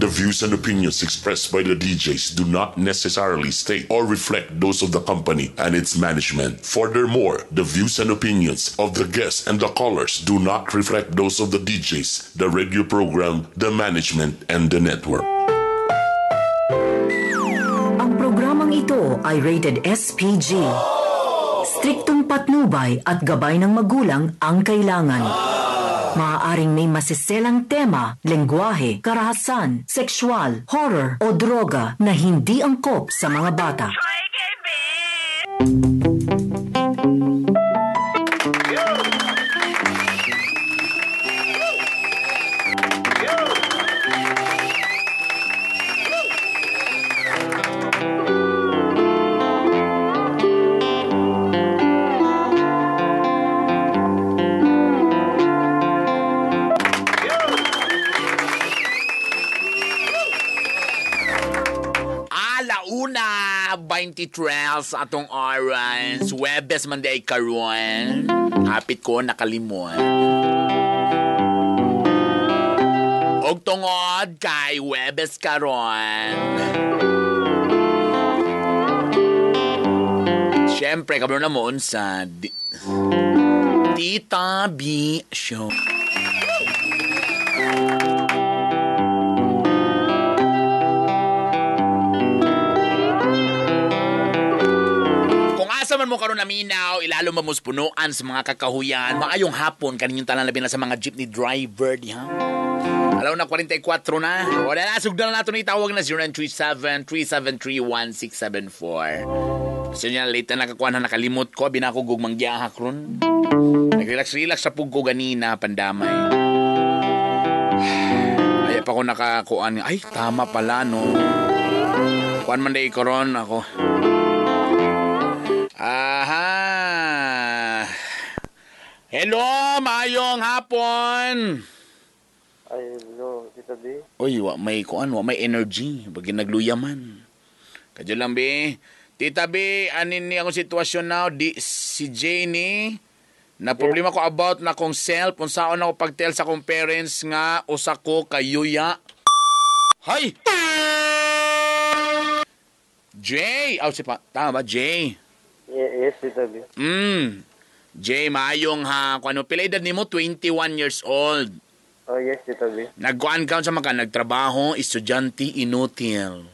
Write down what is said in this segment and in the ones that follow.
The views and opinions expressed by the DJs do not necessarily state or reflect those of the company and its management. Furthermore, the views and opinions of the guests and the callers do not reflect those of the DJs, the radio program, the management, and the network. Ang programang ito ay rated SPG. Striktong patnubay at gabay ng magulang ang kailangan. Maaaring may masiselang tema, lengguwahe, karahasan, sexual, horror o droga na hindi angkop sa mga bata. Alauna, 23 sa atong oras. Webes man day karon. Hapit ko nakalimot. Og tungod kay Webes karon. Siyempre, kabalo na mo sa Tita B Show. Kung asa man mo karon naminaw, ilalo man mo sa punuan sa mga kakahuyan. Maayong hapon kaninyong tanan labi na sa mga jeepney driver diha. Alaw na 44 na. Wala na, sugdan na nato ni tawag na 0937-373-1674. Kasi niya, late na nakakuha na nakalimot ko. Binako gugmang giyahak ron. Nag-relax-relax sa pug ko ganina, pandamay. Ay, pa ko nakakuan. Ay, tama pala, no. Kuan man day karon ako. Aha. Hello, maayong hapon. Ay, hello, Tita B. Uy, wa may kuan, wa may energy. Bagay nagluya man. Kadyo lang, be. Tita B, anin ni akong sitwasyon now? Di, si Janie, na problema ko about na kong self, unsaon ako pagtell sa akong parents nga usa ko kayuya. Hay! Jay! Aw, si pa, tama ba? Jay. Yes, Tita B. Jay, maayong ha. Kung ano, pila edad nimo? 21 years old. Oh, yes, Tita B. Nagkuan ka sa mga nagtrabaho, estudyante, inutil.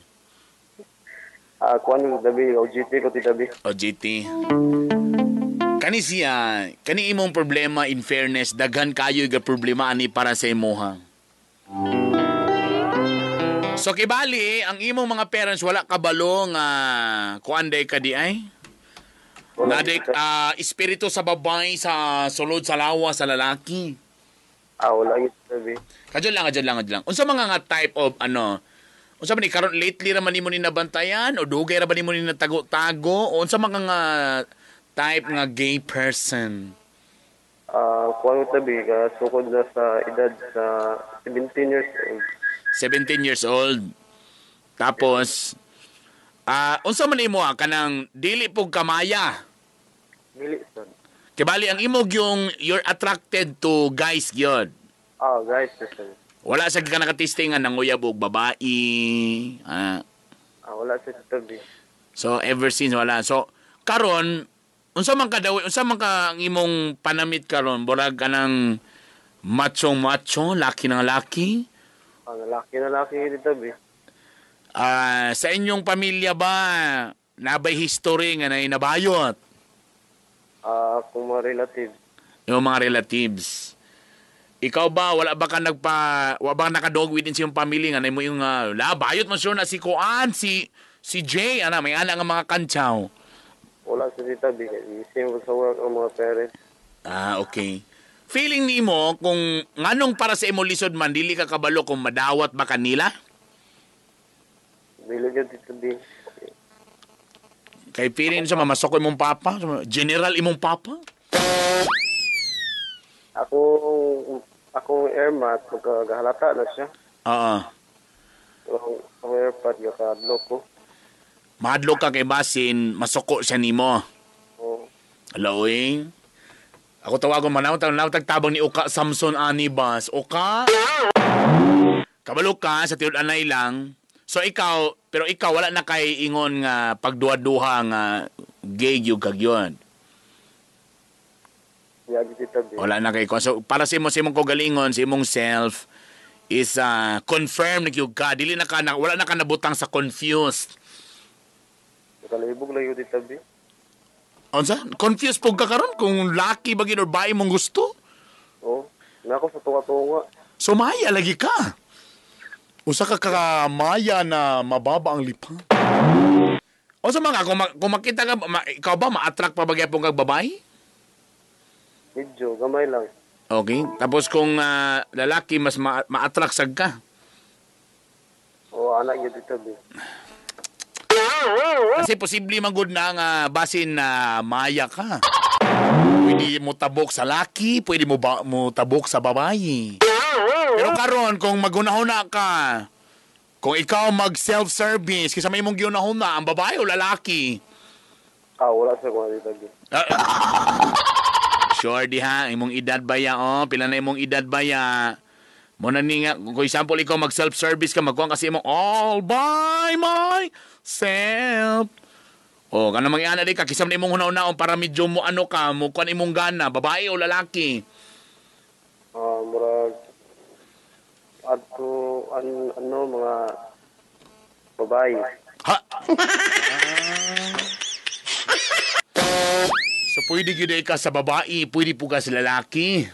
Ah, kuan Tita B, OGT ko, Tita B. OGT. Kani siya, kani imong problema, in fairness, daghan kayo ga problema ani para sa imuha. So kibali, ang imong mga parents wala kabalo nga kuan day ka di ay? Wala, Nadik espiritu sa babae sa sulod sa lawa sa lalaki. Ah, wala gyud, Tita B. Kadyo lang, kadyo lang, kadyo lang. Unsa mga nga type of ano? Unsa man ni karon lately ra man nimo ni nabantayan o dugay ra ba nimo ni natago-tago o unsa mga nga type nga gay person? Ah, kuan Tita B, sukod na sa edad sa 17 years old. 17 years old. Tapos unsa man imo kanang dili pug kamaya? Dili sad. Kibali ang imo yung you're attracted to guys gyud. Ah, guys, sir. Wala sa ka nakatistingan ng uyab og babae. Ah. Wala sa Tita B. So ever since wala. So karon unsa man ka daw, unsa man ka ang imong panamit karon? Burag kanang machong macho, laki ng laki? Ah, laki na laki, Tita B. Ah, sa inyong pamilya ba nabay history nga na inabayot? Ah, kung mga relatives. Yung mga relatives. Ikaw ba wala ba ka nagpa wa ba nakadog within sa iyong pamilya nga mo yung la bayot man sure na si Kuan si Jay ana may ana nga mga kantsaw. Wala sa Tita B. Same sa work ang mga parents. Ah, okay. Feeling nimo kung nganong para sa imo lisod man dili ka kabalo kung madawat ba kanila? Dili gyud, Tita B. Kay feeling sa mamasok imong papa, general imong papa. Akong airmat magkahalata na siya. Oo. Akong airpad gakadlo ko. Mahadlok ka kay basin, masuko siya nimo. Oo. Ala, oy. Ako tawagon man, tagtabang ni Oka Samson Anibas. Oka? Kabalo ka sa tinud-anay lang. So ikaw, pero ikaw wala na kay ingon nga pagduha-duha nga gay gyud kag yun. Yeah, Tita B. Wala na kay. So para sa imo, sa imong kaugalingon, sa imong self is confirm na gyud ka, dili na ka na, wala na ka nabutang sa confused. Nakalibog lang yun, Tita B. Unsa? Confused pug ka karon kung laki ba gyud or bae mong gusto? Oh, nako sa tunga-tunga. So maya lagi ka. Usa ka ka maya na mababa ang lipa. O sa mga kung makita ka ikaw ba ma-attract pa ba gyapon kag babae? Medyo, gamay lang. Okay. Tapos kung lalaki, mas ma-attract sad ka. Oh, anak yun, Tita B. Kasi posible man gud na nga basin na maya ka. Pwede mo tabok sa laki, pwede mo ba, mo tabok sa babae. Pero karon kung magunahuna ka, kung ikaw mag self-service, kaysa may imong giunahuna, ang babae o lalaki? Ah, wala sa kuha, Tita B. Ah, sure diha, imong edad ba ya, oh? Pila na imong edad ba ya? Mo na ni nga, kung example ikaw mag self-service ka, magkuhan kasi imong all by myself. Oh, kana mga ana di ka kisam na imong hunaw-hunaon para medyo mo ano ka, mo kuan imong gana, babae o lalaki? Ah, murag adto ano mga babae. Ha? So pwede gyud ka sa babae, pwede po ka sa lalaki.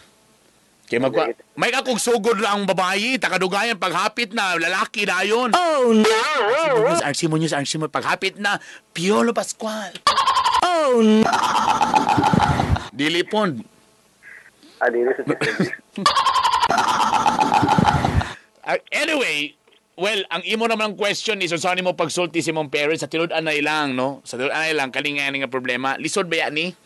Kay magwa may akong sugod lang ang babae, takadugayan paghapit na lalaki dayon. Oh no! RC mo news, RC mo paghapit na Piolo Pascual. Oh no! Dili pond. Ah, dili sa Tita B. Anyway, well, ang imo naman ang question is unsa nimo pagsulti sa imong parents sa tinud-anay lang, no? Sa tinud-anay lang kani nga nga problema. Lisod ba ya ni?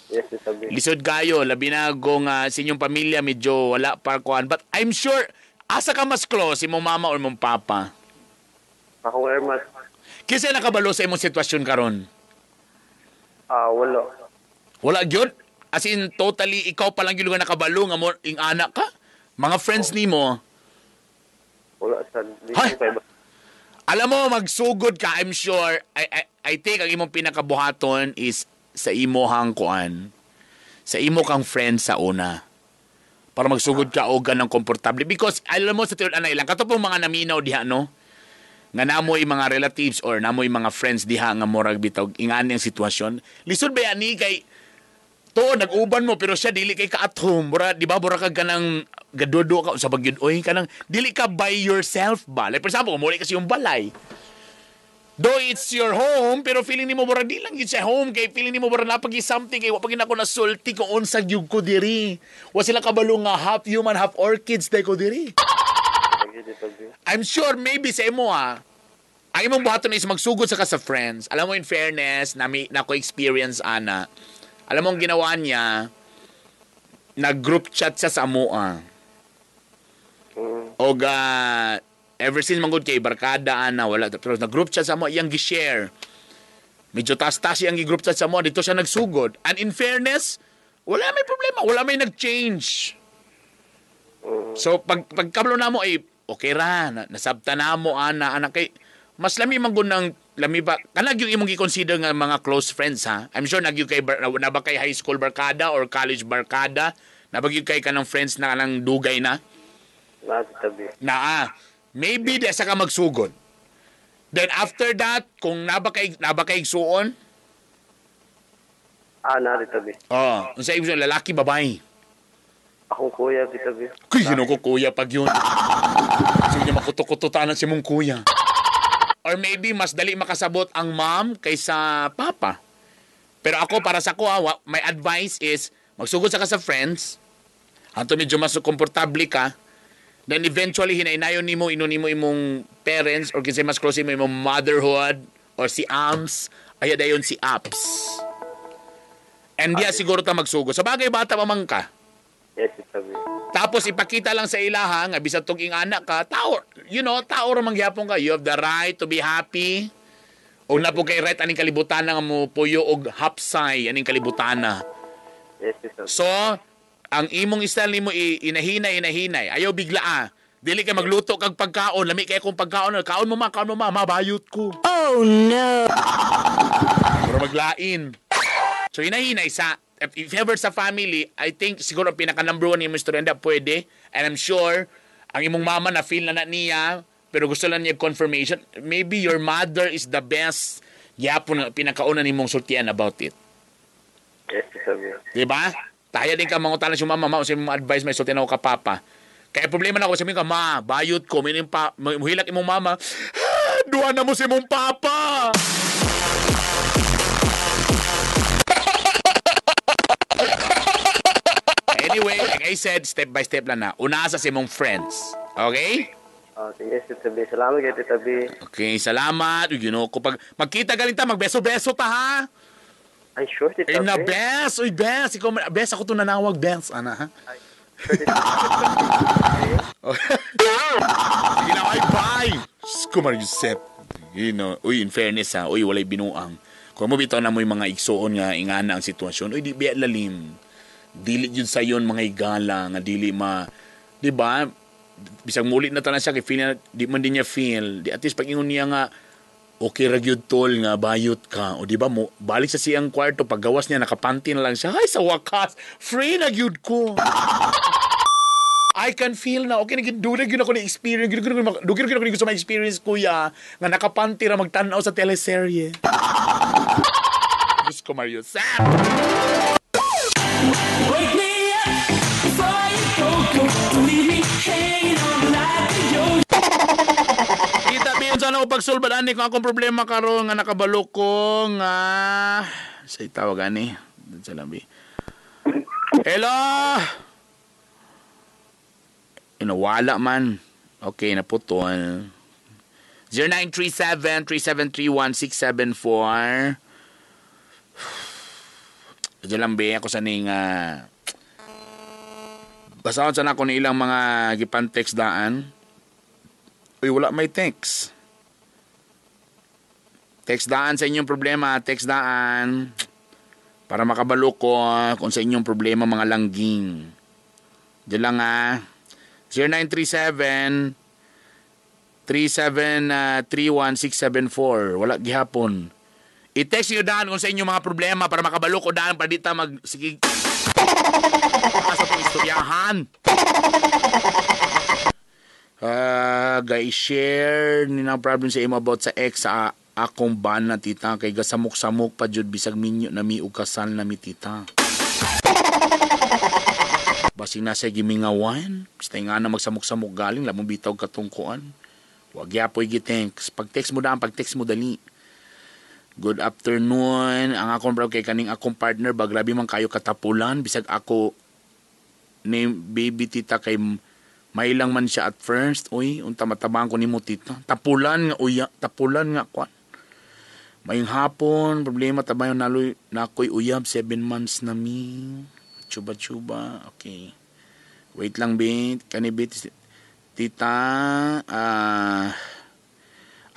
Yes, Tita B. Lisod kayo, labi na kung sa inyong pamilya medyo wala pa kuan. But I'm sure asa ka mas close, imong mama or imong papa? Akong ermat. Kinsa nakabalo sa imong sitwasyon karon? Ah, wala. Wala gyud. As in totally ikaw pa lang gyud nga nakabalo nga mo ing anak ka. Mga friends nimo, Wala sa di Hay! ko kay ba. Alam mo, magsugod ka, I'm sure, I think ang imong pinakabuhaton is sa imohang kuan. Sa imo kang friend sa una. Para magsugod ka og ganang komportable. Because, alam mo, sa tinud anay lang, kato pong mga naminaw diha, no? Nga namoy mga relatives or namoy mga friends diha nga murag bitaw ingani ang sitwasyon. Lisod ba yan ni kay to nag-uban mo pero siya dili kay ka at home, mura di ba, mura ka ganang gadudo ka sa bagyud, oy, kanang dili ka by yourself ba? Like for example, muli kasi yung balay, though it's your home, pero feeling nimo mura di lang yun sa home kay feeling nimo mura napagi something kay wa pa gid ako nasulti kung unsa gyud ko diri. Wa sila kabalo nga half human half orchids day ko diri. Lagi, Tita B. I'm sure maybe sa imo ang imong buhaton is magsugod sa ka sa friends. Alam mo, in fairness, nami nako experience ana. Alam mo ang ginawa niya, nag-group chat siya sa amoa. Og ever since manggod kay barkada ana wala, pero nag-group chat sa amoa iyang gi-share. Medyo tas-tas iyang gi-group chat sa amoa dito siya nagsugod. And in fairness, wala may problema, wala may nag-change. So pag pagkablo na mo ay okay ra, nasabta na mo ana ana kay mas lami man gud ng lami ba kanag yung imong gi-consider nga mga close friends ha. I'm sure nagyud kay na ba kay high school barkada or college barkada, na ba gyud kay kanang friends na kanang dugay na? Na, Tita B. Naa. Maybe di sa ka magsugod. Then after that, kung naba kay igsuon, Ah, na, Tita B. Oh, unsa ibig sabihin, lalaki babae? Akong kuya, Tita B. Kuy, yun ko kuya pag yun. Sige niya makuto-kuto tanan si mong kuya. Or maybe mas dali makasabot ang mom kaysa papa. Pero ako, para sa ko, my advice is, magsugod sa ka sa friends, hanto medyo mas komportable ka, then eventually, hinaynayon nimo, ino nimo imong parents, or kinsay mas close nimo imong motherhood, or si AMS, ay dayon si apps. And diya siguro ta magsugod. Sa bagay, bata pa man ka. Yes, Tita B. Tapos ipakita lang sa ilaha nga bisan tug anak ka, tao, tao ra man gyapon ka. You have the right to be happy. O na po kay right aning kalibutan nga mo puyo og hapsay aning kalibutan. Yes, Tita B. So, ang imong style nimo inahinay inahinay. Ayaw bigla ah. Dili kay magluto kag pagkaon, lami kay akong pagkaon, kaon mo ma, mabayot ko. Oh no! Pero maglain. So hinahinay sa if ever sa family, I think siguro ang pinaka number one imong istorya pwede, and I'm sure ang imong mama na feel na na niya, pero gusto lang niya confirmation. Maybe your mother is the best gyapon nga pinakauna nimong sultian about it. Yes, Tita B. Diba? Tayo din ka mangutana si mama, ma, sa imong advice may sultian ako ka papa. Kaya problema na ako, sabihin ka, ma, bayot ko, may pa, muhilak imong mama, duha na mo si imong papa. Anyway, like I said, step by step lang na. Una sa imong friends. Okay? Okay, yes, Tita B. Salamat kay Tita B. Okay, salamat. You know, kapag magkita galing ta, magbeso-beso ta, ha? Ay, sure, Tita Ay, B. na, bes! Uy, bes! Ikaw, bes, ako to nanawag, bes. Ana, ha? Ay, sure, Tita B. Sige na, ay, bye! Kumar Yusef. You know, uy, in fairness, ha? Uy, walay binuang. Kung mo bitaw na mo yung mga igsuon nga, ingana ang sitwasyon, uy, di biya lalim. Dili yun sayon mga igala, nga dili ma, di ba? Bisag mulit na tanan siya, kay feel niya, di man din niya feel. Di, at least pag ingon niya nga, okay ra gyud tol nga bayot ka. O di ba mo, balik sa siyang kwarto, paggawas niya, nakapanty na lang siya. Ay, sa wakas, free na gyud ko. I can feel na, okay, dugay gyud ako ni experience, dugay gyud ako ni gusto ma-experience, kuya, nga nakapanty ra magtan-aw sa teleserye. Diyos ko, Mario. Sam! Wake me up before you go, go. Don't leave me hanging on like a yo. Kita biyon sana ako pagsulbad ani kung akong problema karon nga nakabalo ko nga sa itawag ani sa labi. Hello. Inawala man. Okay, naputol. 0937-3731-674. Diyan lang be ako sa ning basahon sana ako ni ilang mga gipan-text daan. Uy, wala may text. Text daan sa inyong problema. Text daan. Para makabalo ko kung sa inyong problema mga langging. Diyan lang ha. 0937-3731-674. Wala gihapon. I-text nyo daan kung sa inyong mga problema para makabalo ko daan para di ta mag... Sige. Sa itong istoryahan. Guys, share ni na problem sa imo about sa ex sa akong bana tita kay gasamok-samok pa jud bisag minyo na mi og kasal na mi tita. Basig na siya gimingawan, basta nga na magsamok-samok galing lamong bitaw katungkuan. Wag yapoy gi-text. Pag-text mo daan, pag-text mo dali. Good afternoon. Ang akong bro kay kaning akong partner ba grabe man kayo katapulan bisag ako name baby tita kay mailang man siya at first. Uy, unta matabang ko nimo tita. Tapulan nga uya, tapulan nga kwan. Mayong hapon, problema tabayon naloy nakoy uyab 7 months na mi. Chuba-chuba. Okay. Wait lang bit, kani bit tita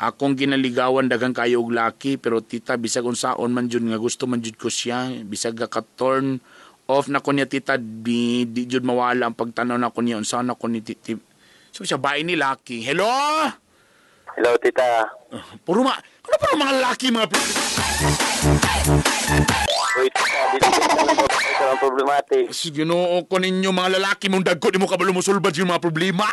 akong ginaligawan daghang kayo og laki pero tita bisag unsaon man jud nga gusto man jud ko siya bisag ka turn off na ko niya tita di jud mawala ang pagtanaw na ko niya unsaon na ko ni titi. So siya bae ni laki. Hello? Hello tita. Puro ma ano puro mga laki mga Uy tita, dito ka lang problematic. Sige Ginoo ko ninyo mga lalaki mong dagko di mo kabalo mosulbad yung mga problema.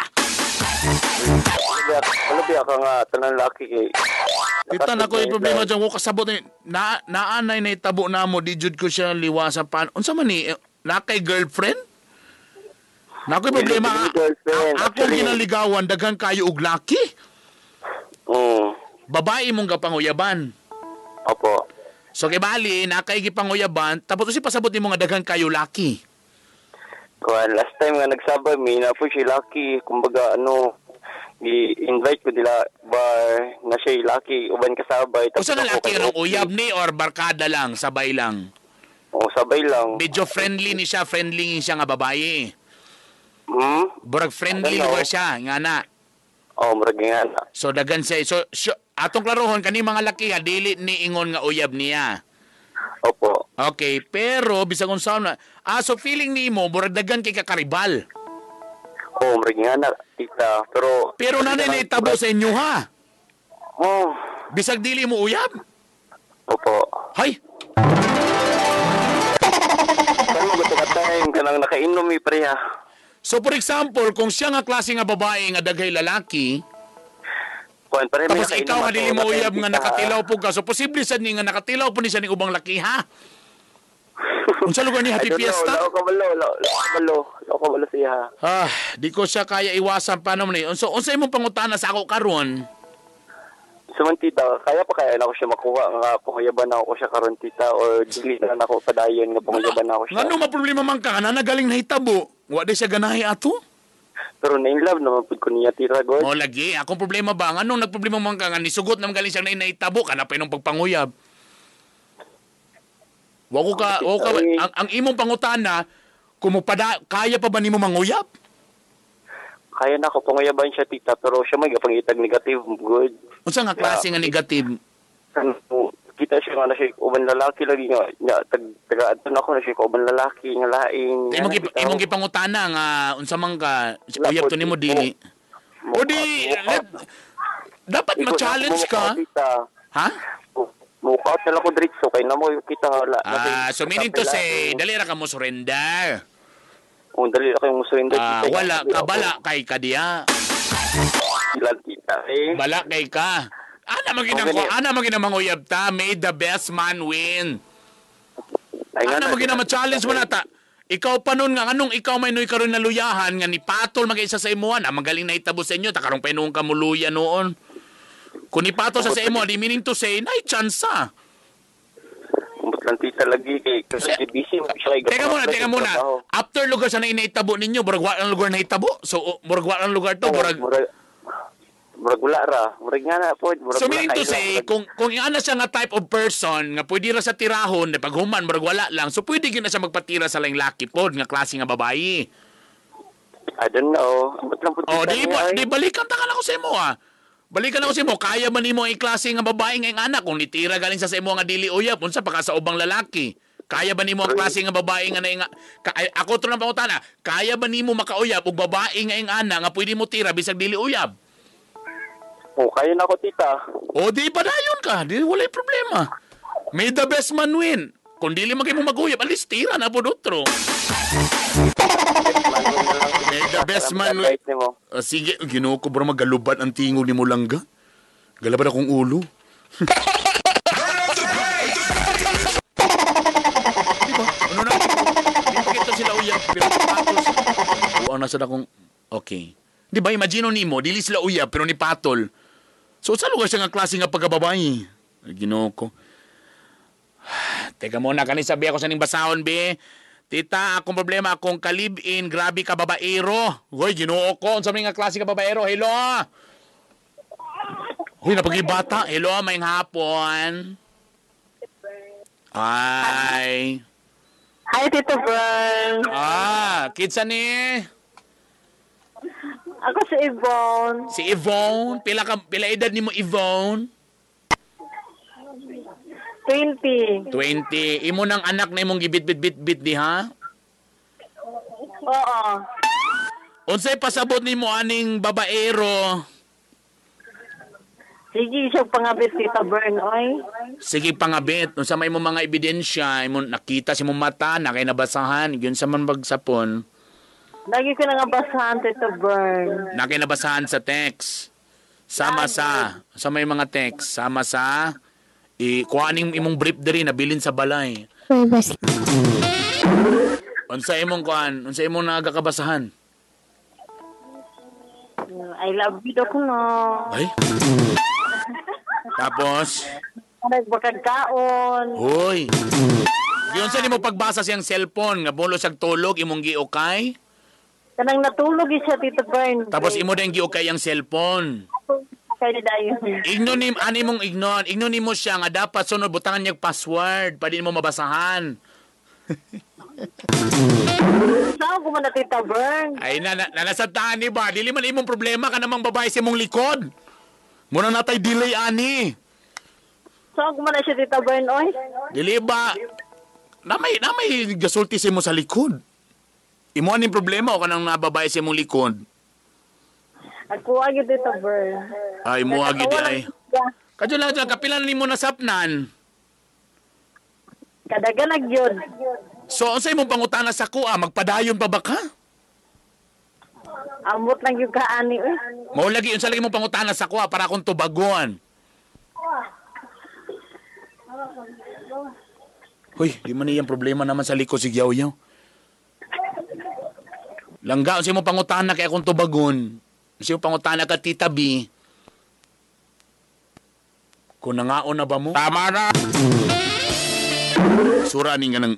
Malubi ako nga tanan laki kay. Tita na ko yung problema dyan ko kasabot ni na naanay na itabo na mo di jud ko siya liwasan pan. Unsa man ni na kay girlfriend? Na koy problema. Ako ginaligawan daghan kayo og laki. Babae mong gapanguyaban. Opo. So kay bali na kay gipanguyaban tapos usi pasabot nimo nga daghan kayo laki. Kuan last time nga nagsabay mi na po siya laki kumbaga ano i-invite ko nila bar na siya laki uban kasabay. Usa na laki anong uyab ni or barkada lang, sabay lang? Oo, sabay lang. Medyo friendly ni siya, friendly siya nga babae. Hmm? Burag friendly lugar siya, nga na. Oo, murag nga na. So dagan siya. So atong klarohon kani mga laki ha, dili ni ingon nga uyab niya. Opo. Okay, pero bisag unsa na. So feeling nimo murag dagan kay kakaribal. Oh, murag nga na, tita. Pero Pero nanay nahitabo sa inyo ha. Oh, Bisag dili mo uyab. opo. Hay, Kan mo gusto ka time kanang nakainom mi pareha. So for example, kung siya nga klase nga babae nga daghay lalaki, Kuan pareha may tapos nakainom ikaw nga ato, dili mo na uyab time, nga tita. nakatilaw po ka, so posible sad ni nga nakatilaw po ni siya ning ubang laki ha. Unsa lugar ni I Happy don't know, Fiesta? Lao ka balo, lao lao ka balo siya. Ah, di ko siya kaya iwasan paano man eh. Unsa unsa imong pangutana sa ako karon? So man tita, kaya pa kaya na ako siya makuha nga panguyaban na ako siya karon tita or dili na ako padayon nga panguyaban na ako siya. Ngano maproblema man ka nga nagaling nahitabo? Wa di siya ganahi ato? Pero na in love naman pud ko niya tita god. Mo lagi, akong problema ba nganong nagproblema man ka nga nisugot naman galing siya na nahitabo kana pa imong pagpanguyab. Wa ko ka, wa ko ka ang imong pangutana kung mopada, kaya pa ba nimo manguyab? Kaya na ako panguyaban siya tita pero siya may gapangitag negative good. Unsa nga klase nga negative? Kan kita siya nga na siya uban lalaki lagi nga nya tag taga adto na ako na siya uban lalaki nga laing. Imong imong gipangutana nga unsa man ka uyab to nimo dili. O di dapat ma-challenge ka. Ha? Mukaot na lang ko diretso kay namo kita wala. Ah, so meaning to say, dali ra ka mo surrender. Kung dali ra kayo mo surrender Ah, tita. wala ka bala kay ka diya. Sila tita eh. Bala kay ka. Ana maginang Okay, ko, ana maginang manguyab ta, may the best man win. Ay, nga Ana na, maginang ma-challenge mo na ta. Ikaw pa nun nga anong ikaw may nuy karon naluyahan nga ni patol mag-isa sa imuhan, ang magaling na itabo sa inyo ta karong painong ka muluya noon. Kung nipatol sa imo, di meaning to say, nay chance ah. Umbot lang tita lagi kay kasi busy mo siya kay Teka muna, teka muna. After lugar sa naitabo ninyo, murag wa ang lugar naitabo. So murag wa ang lugar to, murag. Murag murag wala ra. Murag nga na po. Murag So wala meaning to kayo, say, murag- kung ana siya nga type of person nga pwede ra sa tirahon, na paghuman murag wala lang. So pwede gyud na siya magpatira sa laing laki pod nga klase nga babae. I don't know. Umbot lang po Oh, tita di niya, ba, ay. di balikan ta ka na ko sa imo ah. Balikan ako sa imo, kaya man nimo ang klase nga babae nga anak kung nitira galing sa imo nga dili uyab unsa pa ka sa ubang lalaki. Kaya ba nimo ang klase nga babae nga nainga ka, ay, ako to lang pangutana, kaya ba nimo makauyab og babae nga ing ana nga pwede mo tira bisag dili uyab? Oh, kaya na ako tita. O di padayon ka, di walay problema. May the best man win. Kung dili man kay mo maguyab, at least tira na po otro. May the best man win. Advice nimo. Ah, sige, Ginoo ko bro magalubat ang tingog ni mo langga. Galabat akong ulo. Diba? Ano na? Di pa kita sila uyab, pero patol sila. Oo, nasa na akong... Okay. Di ba, imagine nimo, dili sila uyab, pero ni patol. So, sa lugar siya nga klase nga pagkababae? Ay, Ginoo ko. Teka muna, kani sabi ako sa ning basahon, be. Tita, akong problema, akong kalib-in, grabe ka babaero. Hoy, Ginoo ko, unsa man nga klase ka babaero? Hello. Hoy, napagibata. Hello, may hapon. Ay. Hi, Tito Bern. Ah, kinsa ni? Ako si Yvonne. Si Yvonne. Pila edad nimo Yvonne? 20. 20. Imo nang anak na imong gibit-bit-bit-bit di ha? Oo. Unsay pasabot nimo aning babaero? Sige, siya pangabit, Tita Bern, oy. Sige pangabit, unsa may imong mga ebidensya, imong nakita sa imong mata na kay nabasahan, yun sa man bagsapon, Lagi ko na nga basahan, Tito Bern. na kay nabasahan sa text. Sama sa may mga text, sama sa i kuha ning imong brief diri nabilin sa balay. Unsa imong kuan, unsa imong nagakabasahan? I love you, Dok, no. Ay. Tapos, Nagbakagkaon. hoy. Giunsa nimo pagbasa siyang cellphone nga bulo siyang tulog imong giukay? Kanang natulog siya, Tito Bern. Tapos imo din giukay ang cellphone. Kay dayon. Ignon nim ani mong ignon, ignon nimo siya nga dapat sunod butangan niya password pa di mo mabasahan. Saan ko man na, Tita Bern? Ay na, na nanasabtaan ni ba? Dili man imong problema ka namang babae sa imong likod. Muna natay delay ani. Saan ko man na siya, Tita Bern, oy? Dili ba? Na may gasulti sa imo sa likod. Imo aning problema o kanang nababae sa imong likod. Ako gyud, Tito Bern. Ay, muha gid Katawa ay. lang siya. Kadyo lang dyan, kapila na nimo nasapnan. Kadagan na gyud. So, unsay imong pangutana sa kuha? Magpadayon pa ba ka? Amot lang gyud ka ani uy. Mao lagi unsa lagi imong pangutana sa kuha para akong tubagon. Hoy, di man iyang problema naman sa liko si Yaw-Yaw. Langga, unsa imong pangutana kay akong tubagon? Unsa imong pangutana ka, Tita B? Kung nangaon na ba mo? Tama na! Sura ni nga nang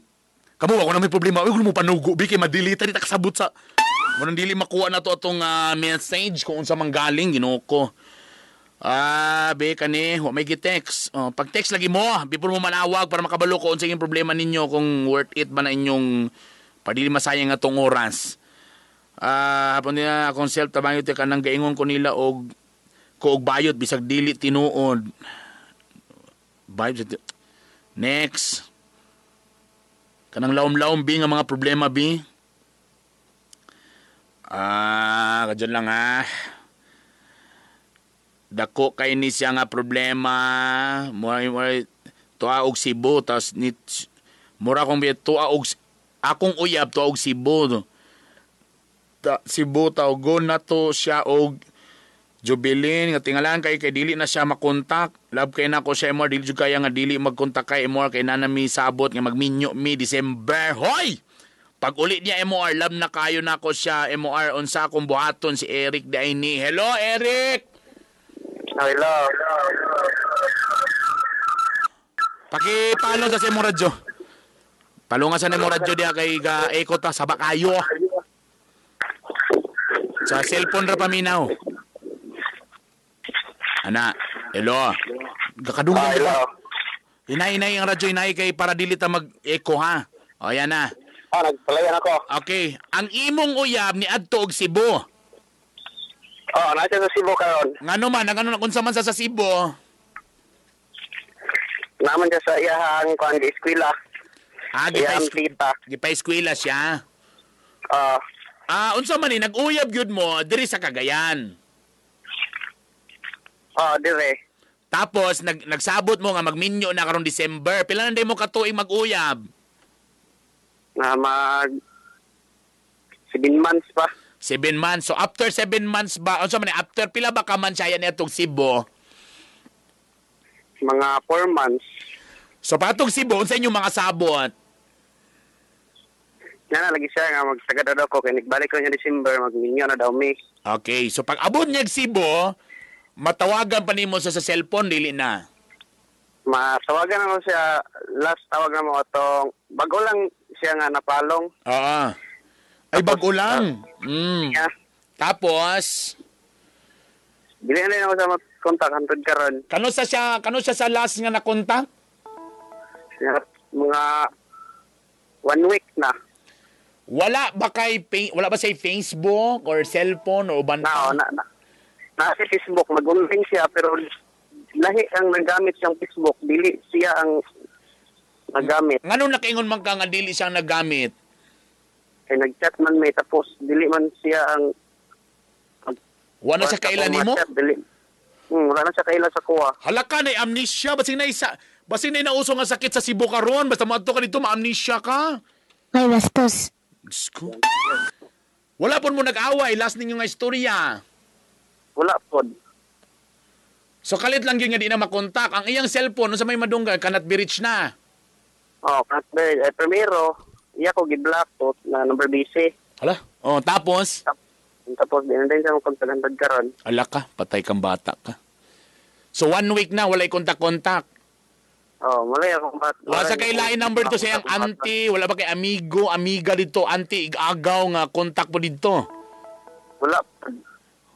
Kamo ako na may problema. Uy, mo panugo bi kay madili ta di ta kasabot sa Mo dili makuha na to atong message kung unsa man galing, Ginoo ko. Ah, be kani, wa may gi-text. Oh, pag text lagi mo, before mo manawag para makabalo ko unsa inyong problema ninyo, kung worth it ba na inyong padili masayang atong oras. Ah, hapon niya akong self tabangit kanang gaingon ko nila og ko og bayot bisag dili tinuod. Bayot sa Next. Kanang laom-laom bi nga mga problema bi. Ah, kadyan lang ha. Dako kay ni siya nga problema. Mura mura tuwa og Cebu tas ni mura kong bi tuwa og akong uyab tuwa og Cebu. Ta, Cebu tawgon na to siya og Jubilin nga tingalan kay kay dili na siya makontak. Love kay nako siya mo, dili jud kaya nga dili magkontak kay mo kay nana mi sabot nga magminyo mi December. Hoy! Pag uli niya MOR, love na kayo nako siya MOR, unsa akong buhaton si Eric Daini. Hello, Eric. Hello. Pakipalo sa imong radyo. Palunga sa imong radyo diha kay ga echo ta saba kayo. Sa cellphone ra paminaw. Ana, hello. Gakadunggan. Hello. Inay-inay ang radyo, inay kay para dili ta mag-echo ha. O yan na. Ah, nagpalayan ako. Okay, ang imong uyab ni adto og Cebu. Oh, nasa sa Cebu karon. Ngano man, ngano na unsa man sa Cebu? Naman siya sa iyahang kuan di eskwela. Ah, Iyang tita. gipa-eskwela siya. Ah, Ah, unsa man ni nag-uyab gyud mo diri sa Cagayan. Oh, dire. Tapos nagsabot mo nga magminyo na karong December. Pila na day mo katuig mag-uyab? Na mag 7 months pa. 7 months. So after 7 months ba, unsa man ni after pila ba ka man siya ni atong Cebu? Mga 4 months. So patong Cebu, unsa inyong mga sabot? Nga na lagi siya nga magsagad na daw ko kay nagbalik ko niya December magminyo na daw mi. Okay, so pag abot niya og Cebu, matawagan pa nimo sa cellphone dili na. Masawagan na mo siya last tawag na mo atong bago lang siya nga napalong. Oo. Ay bago lang. Yeah. Tapos Dili na ako sa kontak hantod karon. kano siya sa last nga nakontak? Mga 1 week na. Wala ba kay wala ba sa Facebook or cellphone o uban Na, pa? na, na. Na sa Facebook mag-online siya pero lahi ang naggamit siyang Facebook, dili siya ang naggamit. Ngano nakaingon man ka nga dili siyang naggamit? Kay nag-chat man may tapos dili man siya ang Wala siya kaila nimo? Dili. Wala na siya kaila sa kuha. Hala ka na amnesia basing na isa basing na nauso nga sakit sa Cebu karon basta moadto ka dito ma-amnesia ka. May bastos. Diyos ko. Wala pon mo nag-away last ninyo nga istorya. Wala pod. So kalit lang yun nga di na makontak. Ang iyang cellphone unsa may madunggan cannot be reached na. Oh, eh, primero iya ko gi-block to na number busy. Hala. Oh, tapos Tapos di na din siya makontak hantod karon. ala ka, patay kang bata ka. So 1 week na walay kontak-kontak. Oh, malay akong bat. Wala sa kay lain number to sa iyang auntie, wala ba kay amigo, amiga dito, auntie igagaw nga kontak po dito. Wala.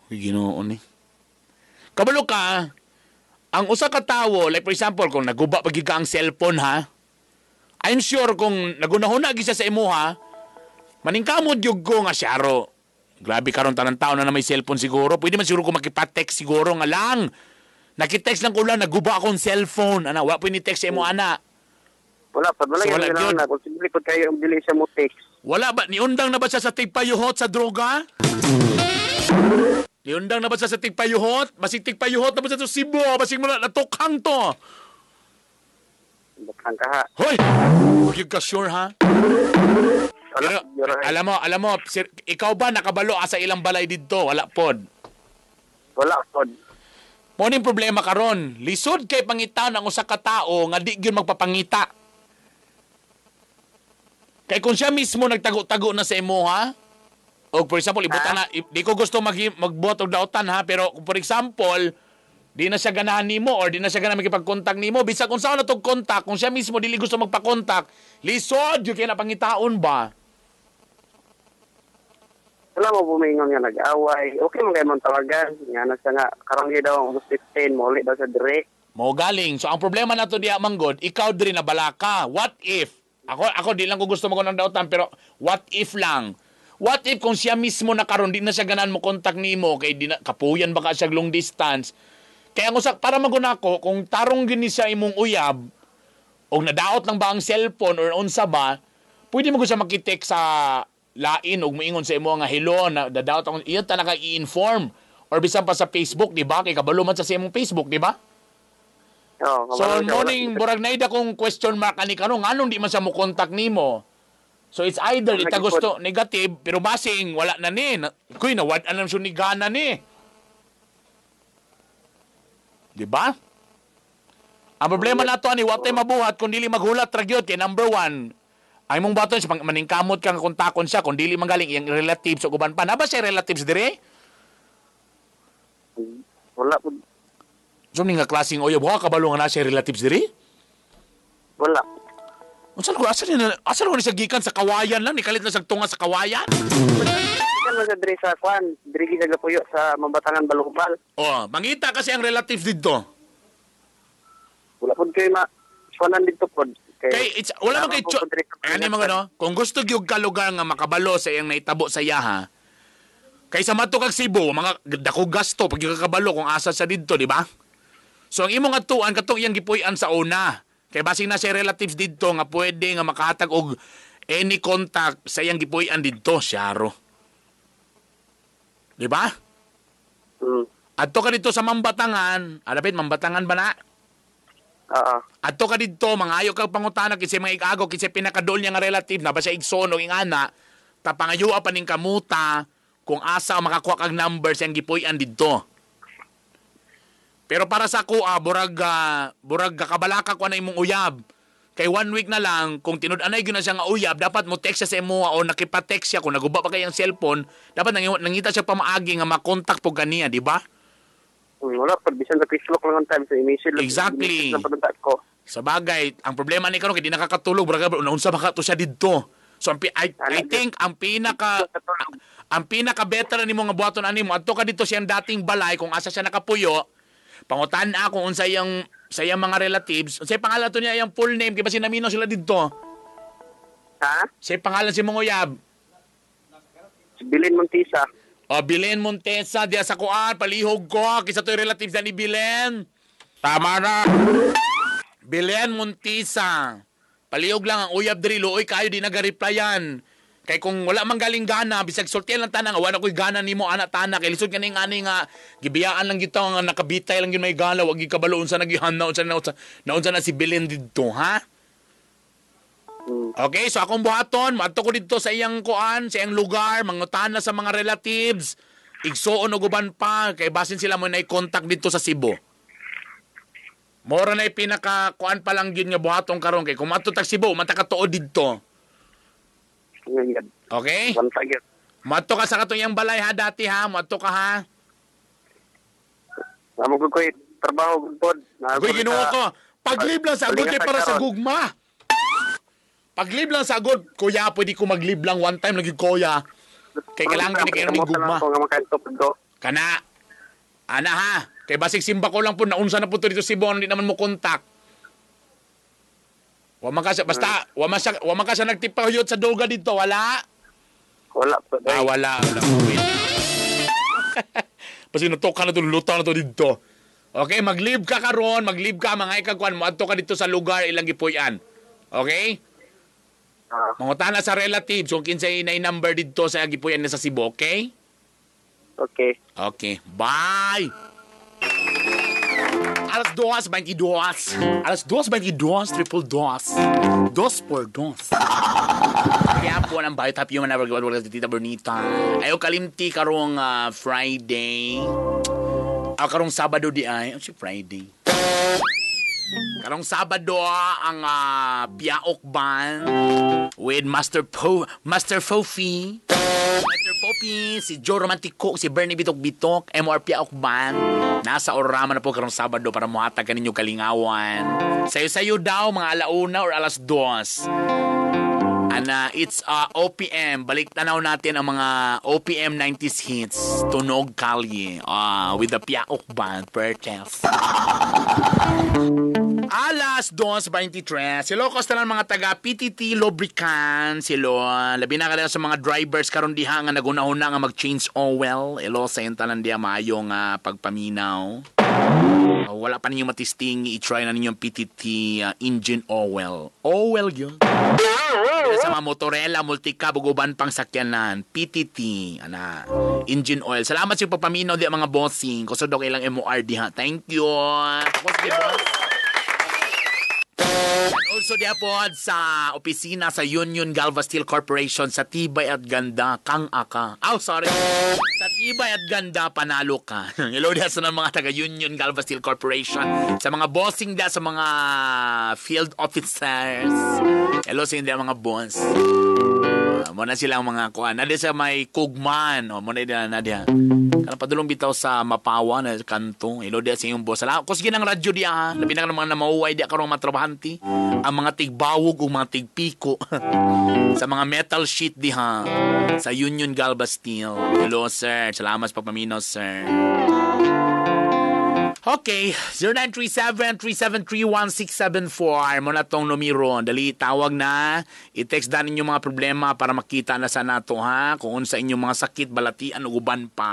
Uy, Ginoo ni. Kabalo ka, ang usa ka tawo, like for example, kung naguba pag ka ang cellphone ha, I'm sure kung nagunahuna gyud siya sa imuha, maningkamot gyud ko nga siyaro. Grabe karon tanan tao na may cellphone siguro. Pwede man siguro ko makipa-text siguro nga lang. Nakitext lang ko lang, naguba akong cellphone. Ana, wa pwede ni-text sa imo ana. Wala pa, wala So, so, wala wala gyud. na. Kung siguro ko kayo ang dili siya mo text. Wala ba? Niundang na ba siya sa tigpayuhot sa droga? Niundang na ba siya sa tigpayuhot? Basig tigpayuhot na ba siya sa Cebu? Basig mo na natukhang to. Bukang kaha. Hoy! Huwag ka sure, ha? Wala, Pero, yun, ay. alam mo, sir, ikaw ba nakabalo asa ilang balay didto? Wala pod. Wala pod. Mo ning problema karon. Lisod kay pangitaon ang usa ka tawo nga di gyud magpapangita. Kay kung siya mismo nagtago-tago na sa imo ha? O for example, ibutan na, di ko gusto magbuhat og dautan ha, pero kung for example, di na siya ganahan nimo or di na siya ganahan makipag-contact nimo, bisag kung saan na tog contact, kung siya mismo dili gusto magpa-contact, lisod gyud kay na pangitaon ba? Wala mo bumingon nga nag-away. Okay mo kayo mong tawagan. Nga na siya nga, karon gyud daw, August 15, mauli daw sa dire. Mo galing. So ang problema nato diya manggod, ikaw diri na balaka. What if? Ako di lang ko gusto mo ng dautan pero what if lang? What if kung siya mismo na karon di na siya ganahan mo contact nimo kay di na, kapuyan baka siya long distance. Kaya ang usak para maguna ko kung tarong gini siya imong uyab og nadaot lang ba ang cellphone or unsa ba, pwede mo ko siya makitek sa lain og moingon sa imo nga hello na dadaot akong iyon ta naka i-inform or bisan pa sa Facebook, di ba? Kay kabalo man sa imong Facebook, di ba? Oh, So, morning, burag na ida kung question mark ani karon nganong di man siya mo contact nimo. So it's either ita gusto negative pero basing wala na ni. Kuy nawad alam siya ni gana ni. Di ba? Ang problema nato ani wa tay mabuhat kung dili maghulat ra gyud kay number one. Ang imong baton siya maningkamot kang kontakon siya kung dili man galing iyang relatives ug uban pa. Na ba siya relatives dire? Wala po. So ni nga klaseng uyab wa kabalo nga na siya relatives dire? Wala. Unsa ko asa ni asa ko ni siya gikan sa kawayan lang nikalit na sa tunga sa kawayan? Kan man sa dire sa kwan, dire gid nagapuyo sa Mambatangan Balukbal. Oh, mangita kasi ang relatives didto. Wala pod kay ma kuanan didto pod. Kay it's wala man kay ani mga no, kung gusto gyud ka lugar nga makabalo sa iyang naitabo sa iyaha. Kay sa mato kag Cebu, mga dako gasto pag yung kabalo kung asa sa didto, di ba? So ang imong atuan katong iyang gipuy-an sa una. Kay basing na siya relatives didto nga pwede nga makahatag og any contact sa iyang gipuy-an didto, siyaro. Di ba? Mm. Adto ka dito sa Mambatangan, alapit Mambatangan ba na? Oo. Adto ka didto, mangayo kag pangutana kinsa mga igago, kinsa pinakadool niya nga relative na ba siya igsoon o ingana, ta pangayoa pa ning kamuta kung asa makakuha kag number sa iyang gipuy-an didto. Pero para sa ako, burag burag kabalaka ko na imong uyab. Kay 1 week na lang, kung tinud-anay gyud na siya nga uyab, dapat mo text siya sa imo o nakipa-text siya kung naguba pa kay ang cellphone, dapat nangita siya pamaagi nga makontak po ganiya, di ba? Wala pod bisan sa Facebook lang ang time sa i-message lang. Exactly. I-message lang pod ko. Sa bagay, ang problema ni karon kay di nakakatulog, burag unsa ba ka to siya didto. So ang I think ang pinaka better nimo nga buhaton ani mo adto ka dito siyang dating balay kung asa siya nakapuyo. Pangutan na kung unsa iyang sa iyang mga relatives. Unsay pangalan to niya iyang full name kay basin namino sila didto. Ha? Say pangalan si mong uyab. Si Bilin Montesa. O Bilen Montesa diya sa kuan palihog ko kaysa to'y relatives na ni Bilen. Tama na. Bilen Montesa. Palihog lang ang uyab diri luoy kayo di naga-replyan. Kay kung wala man galing gana, bisag sultian lang tanang, wala ko'y gana nimo ana tana kay lisod kaning ani nga gibiyaan lang gito nga nakabitay lang gyud may gana, wag gyud kabalo unsa nagihan na unsa na unsa na unsa na si Belen didto, ha? Okay, so akong buhaton, maadto ko didto sa iyang kuan, sa iyang lugar, mangutana sa mga relatives, igsuon og uban pa kay basin sila mo nay contact didto sa Cebu. Mora na pinaka kuan pa lang gyud nga buhaton karon kay kung maadto tag Cebu, mata ka tuod didto. Okay? Maadto ka sa katong iyang balay ha dati ha, maadto ka ha. Amo ko koy trabaho gud pod. Agoy Ginoo ko. Paglib lang sa agod kay para sa gugma. Paglib lang sa agod, kuya, pwede ko maglib lang one time lagi kuya. Kay kailangan gini kayo ng gugma. Kana. Ana ha. Kay basig simba ko lang po naunsa na po to dito Cebu, hindi naman mo kontak. Wa man ka siya, basta wa man ka siya nagtipahuyot sa duga dito, wala? Wala po. Ah, wala. Wala. Basta nutok ka na to, lutang na to dito. Okay, mag-leave ka karon, mag-leave ka, mga ikagkuan, moadto ka dito sa lugar ilang gipuy-an. Okay? Mangutana sa relatives kung kinsay na number dito sa gipuy-an sa Cebu, okay? Okay. Okay. Bye! Alas 2:22. Alas 2:22, triple dos. Dos por dos. Kaya po ang Biotap Human Never Go Out Tita Bernita. Ayaw kalimti karong Friday. Karong Sabado di ay. Oh, si Friday. Karong Sabado ang Piaok Band with Master Fofi. Master Poppy, si Joe Romantico, si Bernie Bitok Bitok, MR Piaok Band. Nasa Orama na po karong Sabado para muhatag kaninyo kalingawan. Sayo-sayo daw mga alauna or alas 2. Ana, it's OPM. Balik tanaw natin ang mga OPM 90s hits. Tunog Kalye with the Piaok Band. Purchase. Alas 2:23. Silo ko ng mga taga PTT Lubricant. Silo, labi na kanila sa mga drivers karon diha nga nagunahuna nga mag-change oil. Elo sa tanan diha maayong pagpaminaw. Wala pa ninyo matisting, i-try na ninyo ang PTT engine oil. Oil yun. Sa mga motorela, multicab, ug uban pang sakyanan, PTT, ana, engine oil. Salamat sa pagpaminaw di mga bossing. Kusog daw ilang MOR diha. Thank you. Tapos, di boss. And also diha po sa opisina sa Union Galva Steel Corporation sa Tibay at Ganda, Kang Aka. Oh, sorry. Sa Tibay at Ganda, panalo ka. Hello diha sa mga taga Union Galva Steel Corporation. Sa mga bossing diha, sa mga field officers. Hello sa inyo mga boss. Muna silang mga kuan. Nadi sa may Kugman. O, muna diha, na diha. Kanang padulong bitaw sa Mapawa na kanto. Hello diha sa inyong boss. Salamat. Kusgi ng radyo diha ha. Labi na ka ng mga namauway diha karong mga trabahante. Ang mga tigbawog o mga tigpiko. Sa mga metal sheet diha. Sa Union Galva Steel. Hello, sir. Salamat sa pagpaminaw, sir. Okay, 0937-373-1674. Mo na tong numero. Dali, tawag na. I-text na ninyo mga problema para makita na sa nato, ha? Kung unsa inyong mga sakit, balatian, ug uban pa.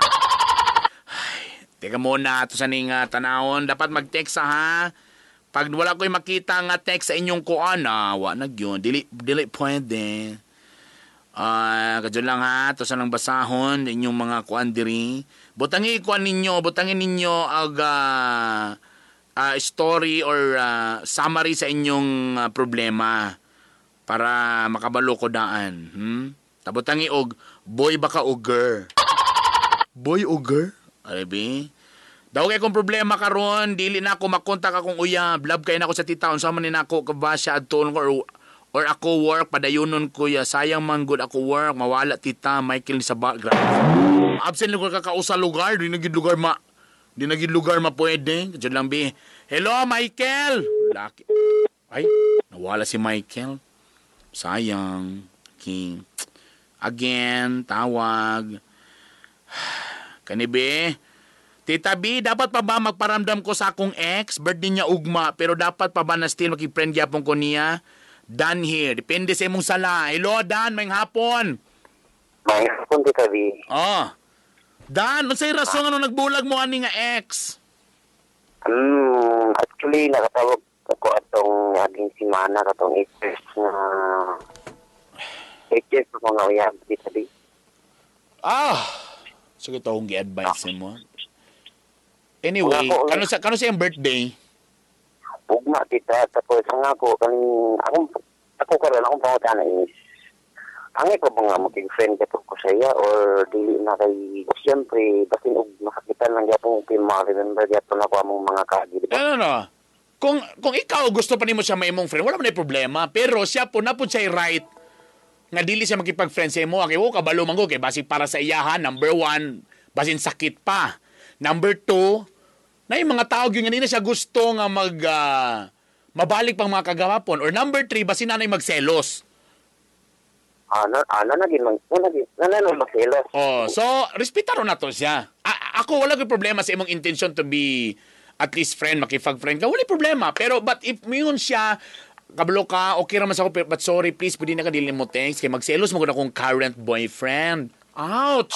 Ay, teka muna, ato sa ning tanawon. Dapat mag-text, ha? Pag wala ko'y makita nga text sa inyong kuan, wa na gyud. Dili, dili pwede. Kadyo lang ha, to sa nang basahon inyong mga kuan diri. Butangi kuan ninyo, butangin ninyo ag story or summary sa inyong problema para makabalo ko daan. Tabutangi og boy baka o girl. Boy o girl? Ay bi. Daw kay kung problema karon, dili na ako makontak akong uyab. Love kay nako sa tita, unsa man ni nako kabasya adtuon ko or ako work padayunon ko ya, sayang man gud ako work mawala tita Michael sa ba. Grabe. Absent lugar ka kausa lugar, di na gid lugar ma di na gid lugar ma pwede. Diyan lang bi. Hello Michael. Laki. Ay, nawala si Michael. Sayang. Okay. Again, tawag. Kani be? Tita B, dapat pa ba magparamdam ko sa akong ex? Birthday niya ugma, pero dapat pa ba na still makipriend gyapon ko niya? Dan here. Depende sa imong sala. Hello, Dan. May hapon. May hapon, Tita B. Oh. Dan, unsay rason ano nagbulag mo ani nga ex? Actually, nakatawag ako atong aging simana katong 8 years na 8 years ko nga uyab, Tita B. Ah! Sige, ito akong gi-advise mo. Anyway, kano sa iyang birthday? Ugma, tita. Tapos, ang ako, kaning, ako karon akong pangutana is, angay ko ba nga maging friend ka ko sa iya or dili na kay, siyempre, basin og makakita lang gyapon kay ma-remember gyapon ako among mga kagi, di ba? No, no, no. Kung ikaw gusto pa nimo siya maimong friend, wala man ay problema. Pero siya po, na po siya right nga dili siya makipag-friend sa imo. Kay wo kabalo man ko kay basig para sa iyahan, number one, basin sakit pa. Number two, na yung mga tao yun, nga na siya gusto nga mag mabalik pang mga kagawapon. Or number three, basin na magselos. Ano na magselos. Oh, so respetaro na to siya. Ako wala koy problema sa imong intention to be at least friend, makipag-friend ka, wala problema. Pero but if mayon siya, kabalo ka, okay raman sa ako, but sorry, please, pwede na ka dili mo thanks. Kay magselos mo ko na akong current boyfriend. Ouch!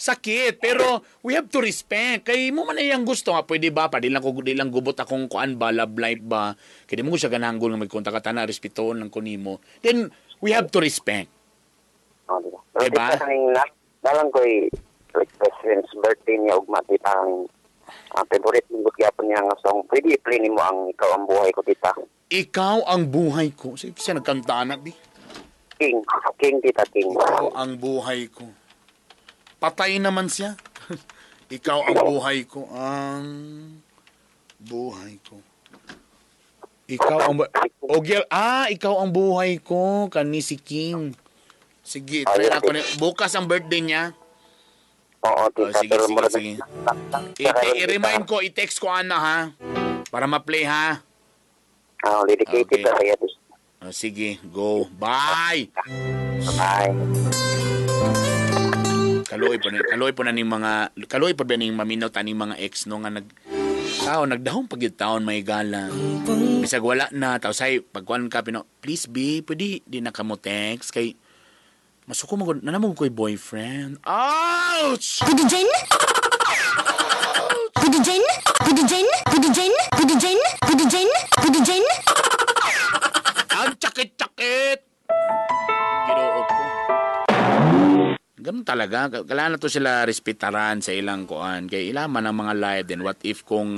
Sakit. Pero we have to respect. Kay mo man iyang gusto nga, pwede ba? Pwede lang, di lang gubot akong kuan ba, love life ba? Kaya di mo ko siya gananggol nga magkontak ka, tana, respetuon lang ko nimo. Then, we have to respect. Oh, diba? Diba? Nalang ko'y Like best friend's birthday niya ugma tita ang favorite nimo gyapon niya nga song. Pwede i-play nimo ang Ikaw ang Buhay Ko, tita. Ikaw ang buhay ko. Siya nagkanta na, bi. King, King tita, King. Ikaw ang buhay ko. Patay naman siya. Ikaw ang buhay ko. Ang buhay ko. Ikaw ang ikaw ang buhay ko. Kani si King. Sige, try ako ni. Bukas ang birthday niya. Oo, tita. Oh, sige, pero sige, sige. I-remind ko, i-text ko ana ha. Para ma-play ha. Dedicated Okay. na kaya. Oh, sige, go. Bye! Bye. Kaluoy po na ning mga, kaluoy po ba ning maminaw taning mga ex no nga tao nagdahong pag taon may gala. Bisag wala na tao say pagkuan ka pino, please be, pwede di na kamo text kay masuko mo na namo ko'y boyfriend. Ouch! Kudu Jen? Kudu Jen? Kudu Jen? Kudu Jen? Kudu Jen? Kudu Jen? Kudu Jen? Ang sakit-sakit! Ginoo ko. Ganun talaga. Kailangan na to sila respetaran sa ilang kuan. Kay ilaman ang mga live. Then what if kung,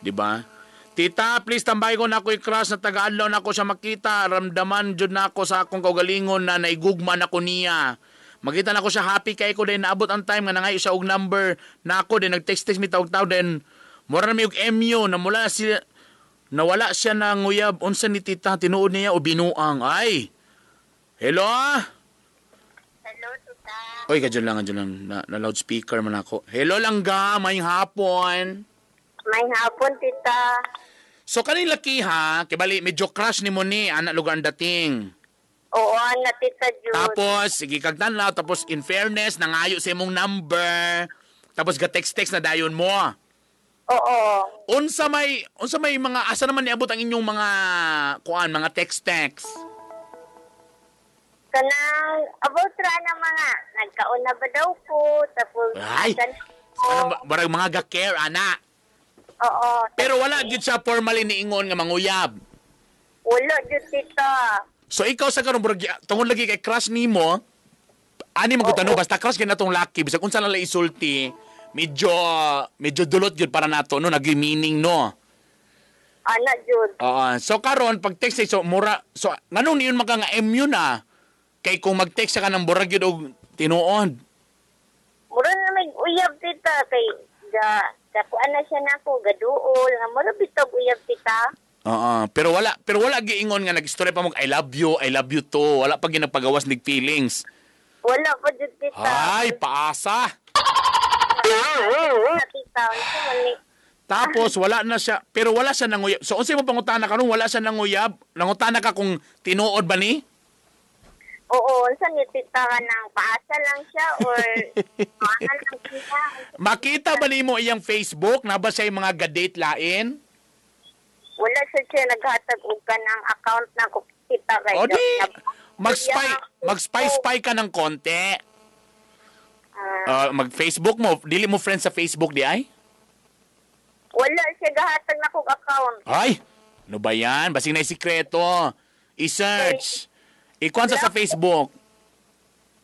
di ba? Tita, please tambay ko na ako'y crush na taga-adlaw na ako siya makita. Ramdaman jud na ako sa akong kaugalingon na naigugma na ko niya. Makita na ko siya happy kay ko din naabot ang time nga nangayo siya og number na ako din nag-text-text mi tawag-tawag din mura na mi og MU na mula siya nawala siya na nguyab unsa ni tita tinuod niya o binuang. Ay. Hello. Hello, tita. Oy, kadyo lang na loudspeaker man ako. Hello langga, may hapon. May hapon, tita. So kaning laki ha, kay bali medyo crush nimo ni anak lugar ang dating. Oo, na tita Jude. Tapos sige kag tan-aw, tapos in fairness nangayo sa imong number. Tapos ga text-text na dayon mo. Oo. Unsa may mga asa naman niabot ang inyong mga kuan, mga text-text? Kanang about ra na mga nagkauna ba daw ko tapos ay barang mga ga-care ana. Oo. Pero wala gyud siya formally niingon nga manguyab. Wala gyud tita. So ikaw sa karon burag tungod lagi kay crush nimo, ani man gud basta crush kay natong laki bisag unsa lang isulti, medyo dulot gyud para nato no, nagi meaning no. Ana jud. Oo. So karon pag text so mura so nganong niyon maka nga MU na kay kung mag-text ka ng burag gyud og tinuod. Mura na may uyab tita kay ga kuan na siya nako gaduol nga mura bitog uyab tita. Oo, pero wala giingon nga nag-istorya pa mo I love you too. Wala pa ginapagawas nig feelings. Wala pa jud tita. Ay, paasa. Tita. Tapos wala na siya, pero wala siya nanguyab. So unsay mo pangutana karon, wala siya nanguyab? Nangutana ka kung tinuod ba ni? Oo, unsa ni tita ka nang paasa lang siya or paasa lang siya. Makita ba nimo iyang Facebook? Na ba siya yung mga ga-date lain? Wala siya naghatag og kanang account na ko tita kay. O di, mag-spy-spy ka ng konti. Mag-Facebook mo, dili mo friend sa Facebook di ay? Wala siya gahatag na kog account. Ay, ano ba yan? Basing na sikreto. I-search. Ikuan sa Facebook.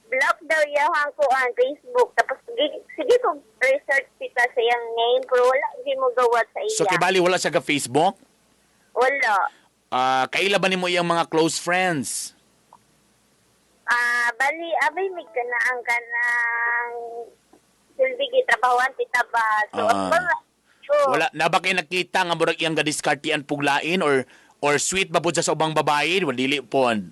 Block daw iyahang ko ang Facebook. Tapos sige ko research tita sa iyang name pero wala di mo gawa sa iya. So kibali wala siya ka Facebook? Wala. Kaila ba nimo iyang mga close friends? Bali abay mig kanang kanang silbi gitrabahoan tita ba. So wala na ba kay nakita nga murag iyang gadiskartian puglain or sweet ba pud sa ubang babae? Wala dili pod.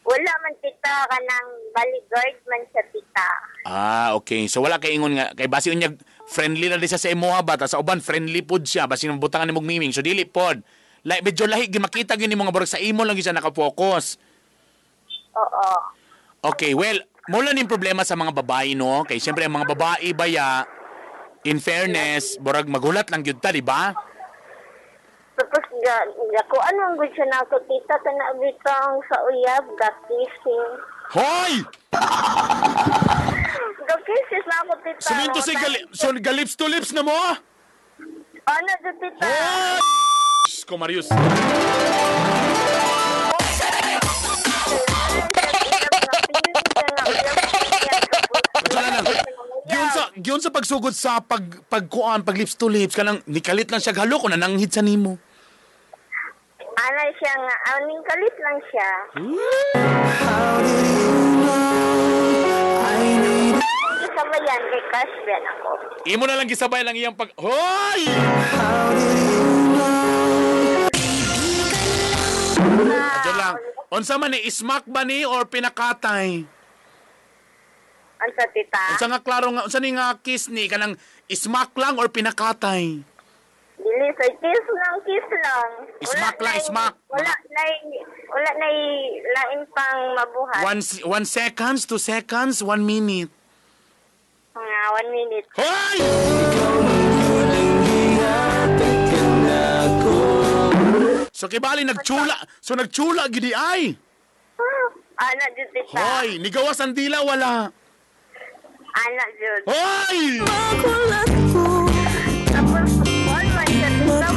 Wala man tita kanang bodyguard man siya tita. Ah, okay. So wala kay ingon nga kay basi unya friendly na di siya sa imuha ba ta sa uban friendly pod siya basi butangan nimo miming so dili pod. Like medyo lahi gyud makita gyud nimo nga murag sa imo lang gyud siya naka-focus. Oo. Okay, well, mo lang ning problema sa mga babae no kay siyempre ang mga babae baya in fairness murag magulat lang gyud ta, di ba? Tapos ga ko ano ang gud siya nako tita kana bitong sa uyab ga kissing. Hoy! Ga kisses na ako tita. Suminto si so ga lips to lips na mo? Ano jud tita? Hoy! Diyos ko, Marius. Giyon sa pagsugod sa pagkuan, pag lips to lips, kanang nikalit lang siya halok o nananghid sa nimo. Ana siya nga, aning kalit lang siya. Isabayan kay cash ben ako. Imo na lang gisabay lang iyang pag... Hoy! Adyo lang. Unsa man ni ismak ba ni or pinakatay? Unsa tita? Unsa nga klaro nga unsa ni nga kiss ni kanang ismak lang or pinakatay? Dili sa kiss lang, kiss lang. Ismak lang, ismak. Wala na lain pang mabuhat. 1 seconds, 2 seconds, 1 minute. Nga 1 minute. Hoy! So kibali nagchula, so nagchula gidi ay. Ana jud tita. Hoy, nigawas ang dila wala. Ana jud. Hoy! Tapos one man siya tita.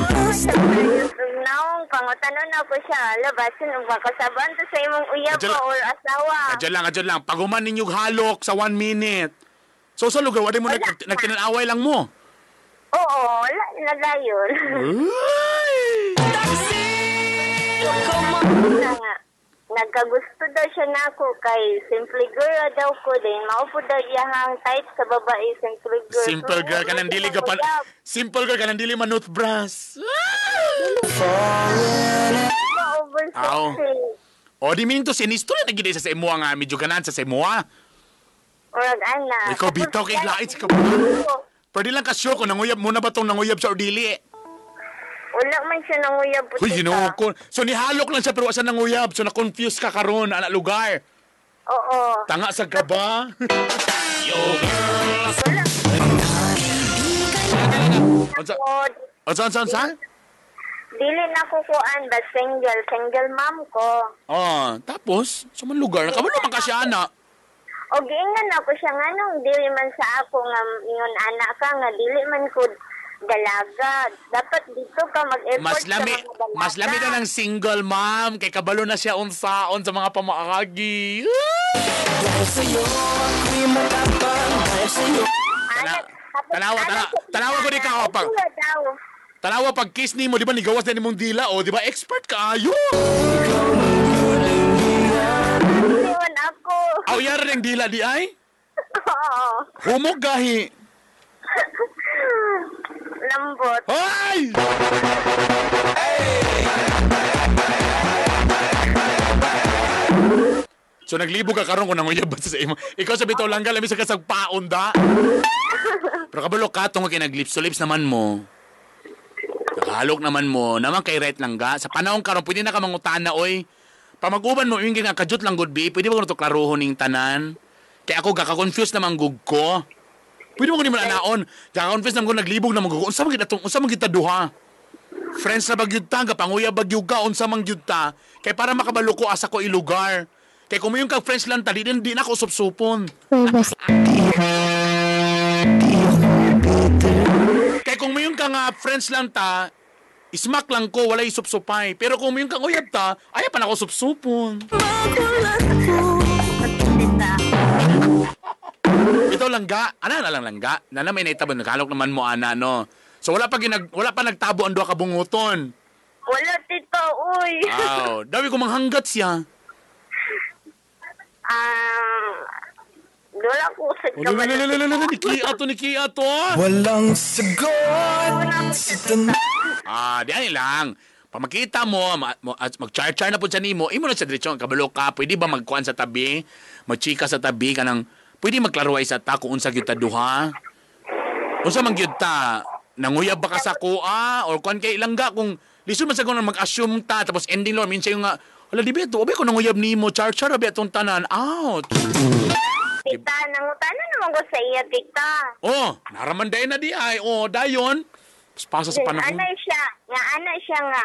Naong pangutanon ako siya, ala basin ug makasaban to sa imong uyab or asawa. Adyo lang. Paguman ninyo halok sa 1 minute. So sa lugar wala mo nagtinanaway lang mo. Oo, wala na dayon. Nga, nagkagusto daw siya nako kay simple girl daw ko din. Maupo daw iyahang type sa babae, simple girl. Simple girl ka nang dili ka pa. Simple girl ka nang dili manutbras. Aw. O di minto sinistro na gid sa imuha nga medyo ganan sa imuha. Murag ana. Ikaw bitaw kay lait sa ka. Pwede lang ka sure kung nanguyab mo na ba tong nanguyab sa or dili. Wala man siya nanguyab po. Uy, Ginoo ko. So nihalok lang siya pero wa siya nanguyab. So na-confuse ka karon ana lugar. Oo. Tanga sa ka ba? Unsa? Unsa? Dili na ko kuan ba single mom ko. Ah, tapos sa man lugar kabalo man ka siya ana. O giingan ako siya nganong dili man sa ako nga ingon anak ka nga dili man ko dalaga. Dapat dito ka mag-effort Mas lami, sa mga dalaga. mas lami na ng single mom kay kabalo na siya unsaon sa mga pamaagi. Tanawa ko di ka pag tanawa pag kiss nimo di ba nigawas na nimong dila o di ba expert kaayo. Iwan ako. Aw yara ning dila di ay? Oo. Humog gahi. Lambot. Hoy! So naglibog ka karon kung nanguyab ba sa imo. Ikaw sa bitaw langga lami sa kasag paon da. Pero kabalo ka tungod kay naglips to lips naman mo. Nakahalok naman mo, naman kay right langga. Sa panahon karon pwede na ka mangutana oy. Pamaguban mo yung nga kajut lang good be, pwede ba kuno to klarohon ning tanan? Kay ako gaka-confuse naman gug ko. Pwede mo kunin mo naon. Gaka-confuse naman ko naglibog naman ko. Unsa man gid atong unsa man gid ta duha? Friends na bagyud ta, gapanguya bagyud ka, unsa man gyud ta. Kay para makabalo ko asa ko ilugar. Kay kung yung kag friends lang ta, di na ako usop-supon. Kay kung mayon ka nga friends lang ta, ismak lang ko, walay isupsupay. Pero kung mayon kang uyab ta, ayaw pa na ako supsupon. Ito langga, ana na lang langga. Nana may naitabon, naghalok naman mo ana no. So wala pa nagtabo ang duha ka bunguton. Wala tito, uy. Aw, dawi ko manghanggat siya. Wala ko sa Ni Kia to. Walang sagot sa tanong. Ah, di ani lang. Pamakita mo, mag-char-char na po siya nimo, imo na siya diretso, kabalo ka, pwede ba magkuan sa tabi? Magchika sa tabi kanang pwede magklaruay sa ta kung unsa gyud ta duha? Unsa man gyud ta? Nanguyab ba ka sa kuha or kuan kay langga kung lisod man sa kung mag-assume ta tapos ending lord minsan yung nga wala di ba ito, obe ko nanguyab nimo, char-char abi atong tanan out. Tita, nangutana naman ko sa iya, tita. Oh, naraman day na di ay. Oh, dayon. Pasa sa panahon. Ana siya, nga ana siya nga.